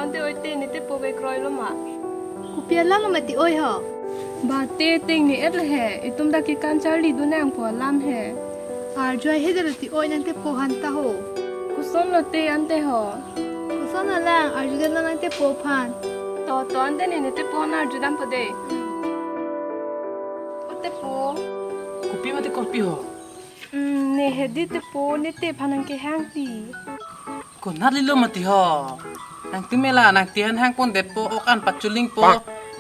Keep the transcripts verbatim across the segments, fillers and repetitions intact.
Ante oi te, ne tepo ke kroi lo ma? Kopi alam lo ma ti oi ho? Ba te, tengne et le he, itum ta kekan charlidun nangpo alam he. Arju ahedetlo ti oi nang tepo aphan ta ho. Koson lo te ante ho? Koson alang, arjudetlo nang tepo aphan. To, to ante ne, ne tepo aphan arjudampo de. O tepo. Kopi mati korpi ho? Hmm, ne hedi tepo, ne te aphan nangkehang ti. Konat lilo mati ho. Nangtum mela nangte aphan hangpondetpo, ok an pachulingpo.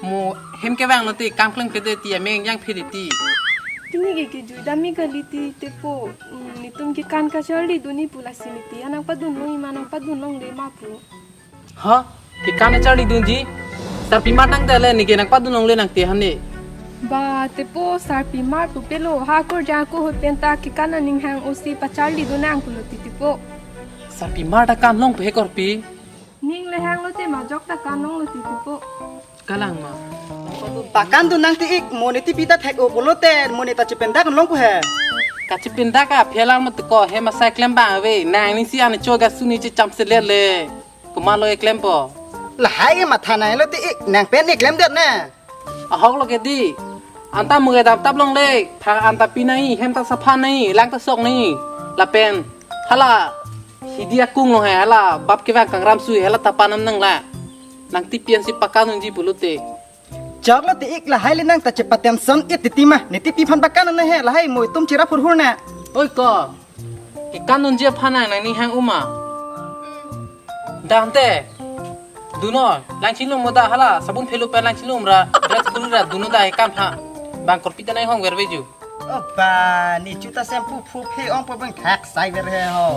Mo hem kevang lo te, kam klem kede ti, ameng yang phiri ti. Pini ke kejuidam me kali ti tepo. Hmm, netum kekan kacharlidun ni pu, lasi ne te aphan nangpadun longle ma, nangpadun longle ma pu. Ha? Kekan charlidunji? Sarpimar nangdele, ne ke nangpadun longle nangte aphan ne. Ba tepo, sarpimar pupelo, ha korja ko hopen ta kekan aning hang osi pacharlidun nang pulo ti tepo. Sarpimar ta kan longpo he korpi? Ning le hang lo te, majok ta kan longlo ti tepo. Kalang ma? Pakandun nang ti ik, mo ne tipi ta thek-o pulote, mo ne ta chependak longpo he. Kachependak aphi alang mati ko, hem asai klem abang ave, nang ning si an cho ga suni checham se le le. Komatlo keklempo? Lahai ke matha nanglo ti ik, nang pen ne klemdet ne. Ahok lo ke di. Anta muge dap tap longle, tha anta pi nai, hem ta sapha nai, lang ta sok nai. Lapen hala hidi akung lo he, hala bap kevang kangram sui, hala tapan nam nang la. Nang tipi ansi pakandunji pulote. Choklo ti ik, lahai le nang ta chepatem son it titi ma, ne tipi aphan pakan na he, lahai mo itum chira phurphur na. Oi ko, kekandunji aphan nang nangning hang-o ma? Dante, dun non, lang chinglum mo da hala, sabun phelu pen lang chinglum ra, dress kuru ra, dun non da kekan ha, bang korpi ta nang hong verve ju. Oba, ne chu ta shampoo phu phe ongpo bang thak sai ver he ho.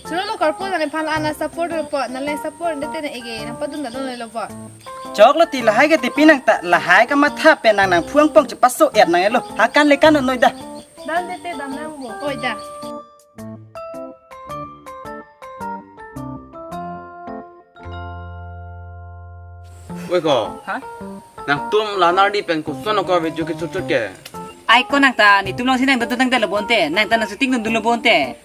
Choro lo korpo, nang nephan ana support lo po, nang le support de te na ege, nangpadun ta dun lo po. Choklo ti lahai ke tipi nang ta, lahai kamatha pen nang nangphu angpong chepaso et nang elo. Ha kan le kan noi da. Dante te dam nang bo. Oi da. Oi ko. Ha? Nangtum la Nardi pen koson ko video ke chuchut ke. Ai ko nang ta netum alongsi nang dun dun tangte lo bonte, nang ta nang shooting dun dun lo bonte.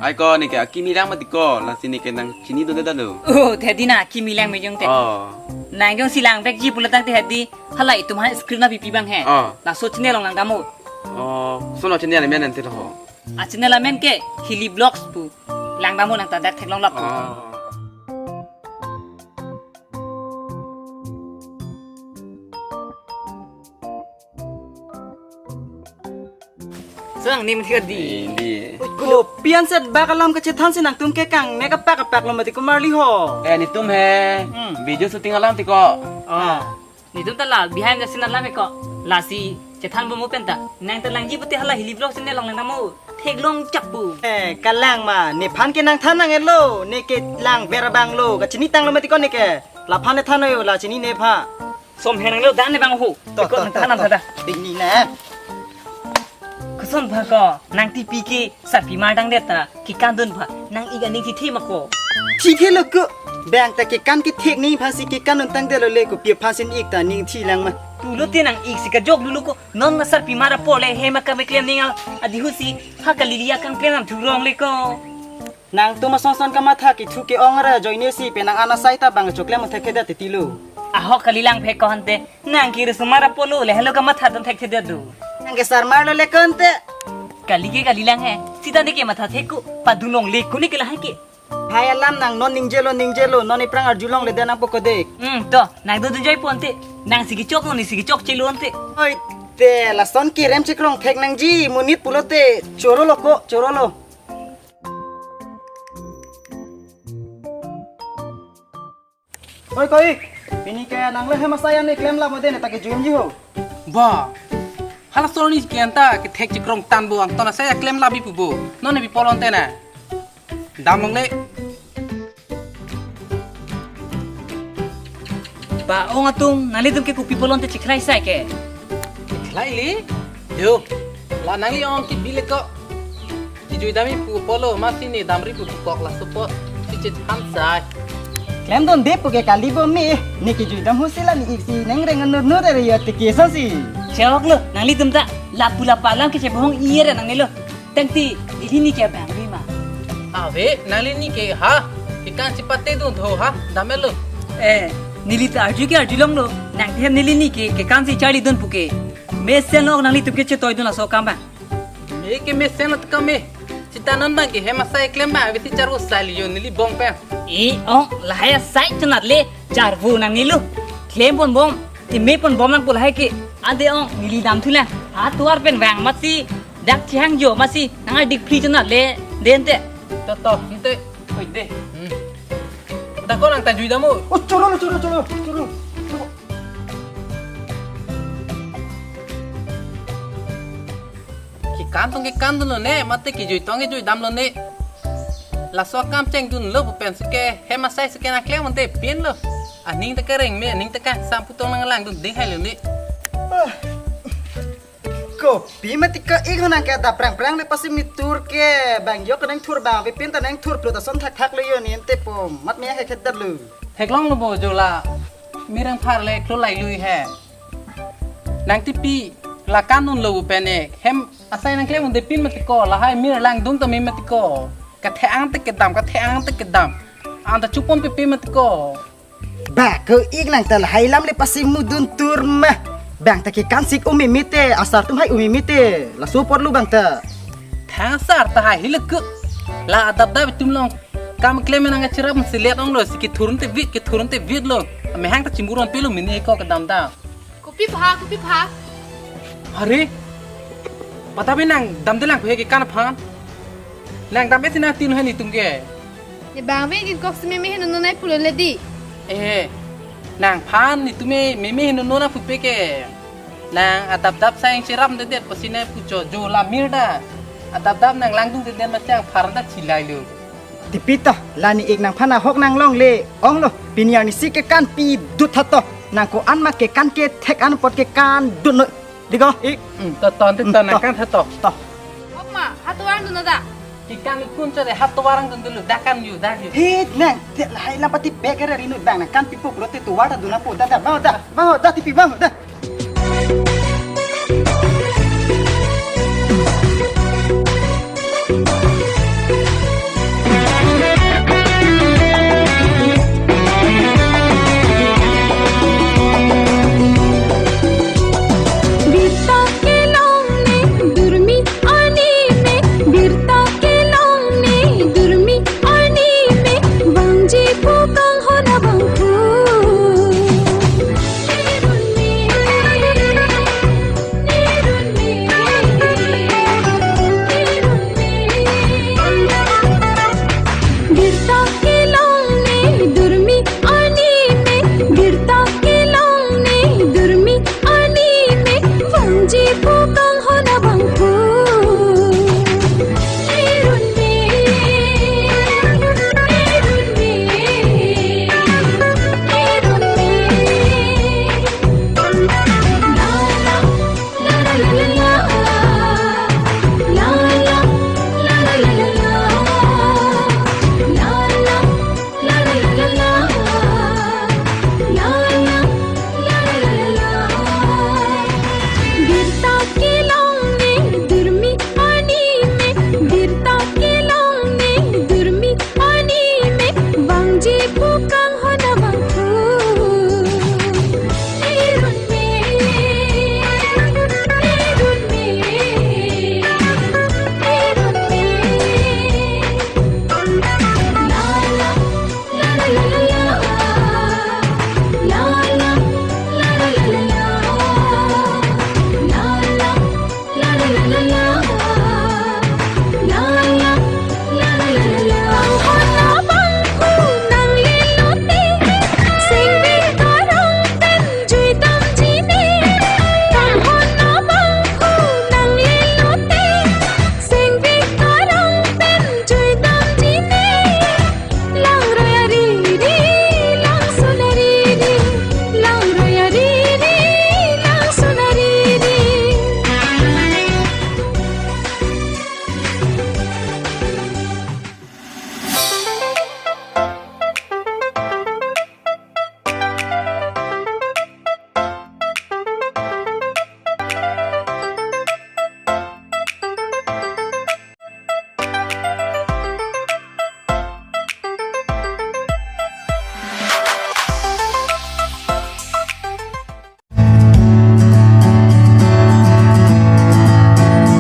Ai ko ne ke akimi lang mati ko, lasi ne ke nang chinidunde da lo. Oh, te hedi nang akimi lang me jong te. Oh. Nang jongsi langvekji pulo tangte hedi, hala itum aphan screen na pipi bang he. Oh. Laso channel along lang dam o. Oh, koson channel amen ante lo ho? A channel amen ke Hilly Vlogs pu. Lang dam o nang ta dak theklong lap pu. Oh. Sang nim thiat di. Hindi. Kopi an set bak alam kachethan si nangtum ke kangnek apak apak lo mati ko marli ho. Eh, netum he. Hmm. Video shooting alam ti ko. Ah. Netum ta la behind the scene alam he ko. Lasi chethan bom mo pen ta. Nang ta langji pute hala Hilly Vlogs channel along lang dam o. Theklong chak pu. Eh, kalang ma, nephan ke nangthan nang elo, ne ke langver abang lo, kachini tang lo mati ko ne ke. Laphan ne than o, la chinine pha. Som he nang lo dan ne bang ho. To, ko to, nang to, than to. Tha da. Ding ni na. Koson pha ko, nang tipi ke sarpimar dangdet ta, kekandun pha, nang ik aning thithe ma ko. Thithe lo ko. Bang ta kekan kethek ni aphan si kekandun tangdet lo le, kopi aphan si ik ta ning thi lang ma. Pulote nang ik si kajok dulu ko, non ma sarpimar apor le hem akam keklem ning al, adihun si ha kali li akam klem nam thurong le ko. Nangtum ason son kamatha kethu ke-ong ra ajoine si penang ana sai ta bang choklem thekthedet titi lo. Ahok kali lang phe ko hante, nang ke risomar apor lo le helo kamatha dam thekthedet do. Nang ke sarmar lo le ko hante. Kali ke kali lang he, sita ne ke matha thek ko, padun longle ko ne ke lahai ke. Hai alam nang non ningjelo ningjelo, non iphrang arjulongle de nangpo ko de. Hmm, to, nang dodun joi po ante, nang si kechok non, ne si kechokche lo ante. Oi, te lason kerem chekrong thek nangji, monit pulote, choro lo ko, choro lo. Oi ko ik, pini ke nang le hem asai an ne klem lap mo de ne ta kejuimji ho. Ba, halason arni ke anta kethek chekrong tan bo, angton asai aklem lap bi pu bo. Non ne bi polon te na. Dam longle. Ba ong atum, nanglitum ke kopi polon te chikhlai sai ke. Chikhlai le? Yo, la nangli ong ke bi le ko. Kejuidam pu polo, masi ne damri pu kok la support. Chiche ham sai. Klemdun de pu ke kali bo me, ne kejuidam ho si la ne ik si neng reng nur nur re ya te kesan si. Chok lo, nanglitum ta, lapu lapa alam ke chebohong iye re nangne lo. Tangte, ili ne ke bang ri ma. Ave, nangli ne ke ha. Kekan chipate dun tho ha, damelo. Eh, neli ta arju ke arjulonglo. Nangthe hem neli ni ke, kekan si charlidun pu ke. Mesen ok nanglitum ke chetoidun laso akam abang. Me ke mesen at kame. Sita non abang ke hem asai klem abang, avesi charvo sai liyo neli bong pen. E ong, lahai asai chonat le, charvo nangnelo. Klem pon bom, timi pon bom nang pu lahai ke. Ante ong, neli damthulang. Atovar pen vang amatsi, dak chihangjo amatsi, nang adik phli chonat le, dente. To to, ante. Oi de. Hmm. Dak ko nang ta jui dam o. Oh, choro, choro, choro, choro. Kekan tong kekan dunlo ne, mate kejui tong kejui damlo ne. Laso akam chengdunlo pu pen si ke, hem asai si ke nangklem ante pinlo. Aning ta kereng me, aning ta kangsam pu tong nanglangdun ding hailo ne. Ah. Kopi mati ke ik nang ke da prang prang le pasi mitur ke bang jo ke nangthur bang, avepin ta nangthur plut ason thakthak le yo ni ante po mat me he khet dat lu. Theklonglo bo jo la. Mir angphar le klo lailui he. Nang tipi la kan dunlo pu pen e. Hem asai nangklem ante pin mati ko, lahai mir langdun ta me mati ko. Kathe-ang te kedam, kathe-ang te kedam. Anta chupon pipi mati ko. Ba, ko ik nang ta lahai alam le pasi mudun tur ma. Bang ta kekan si ik umimi te, asar atum hai umimi te. Laso apotlo bang ta. Thang asar ta hai hile ke. La adap dap atum along kam klem nang achirap si let onglo si kethur ante vit, kethur ante vitlo. Amehang ta chimuron pelo mini ko kedam dam. Kopi pha, kopi pha. Hari, pata bi nang damdelang ko he kekan aphan. Nang dam esi nangtin he netum ke. Ne bang vengin kok si meme heno nonai pulo le di. Eh, nangphan netum me meme heno nona pupe ke. Nang adap dap sai chirap dedet pasi nangpucho jo la mir da. Adap dap nanglangdun dedet masi angphar ta chilailo. Tipi to, la ne ik nangphan ahok nanglongle, onglo, pini arni si kekan pidut tha to, nang ko-an ma kekan kethek an apot kekandun noi. Di ko, ik. Hmm, to, to, ante to, hmm, nang to. Kan tha to. To. Ok ma, ha tovar dun da. Kekan ikun chore ha tovar angdun dulu, dak kan yu, dak yu. Hit nang, te lahai lam pati bek ere rinui bang nang kan pipo pulote tovar ta dun apo, da, da, bang, da, bang, da, tipi bang, da.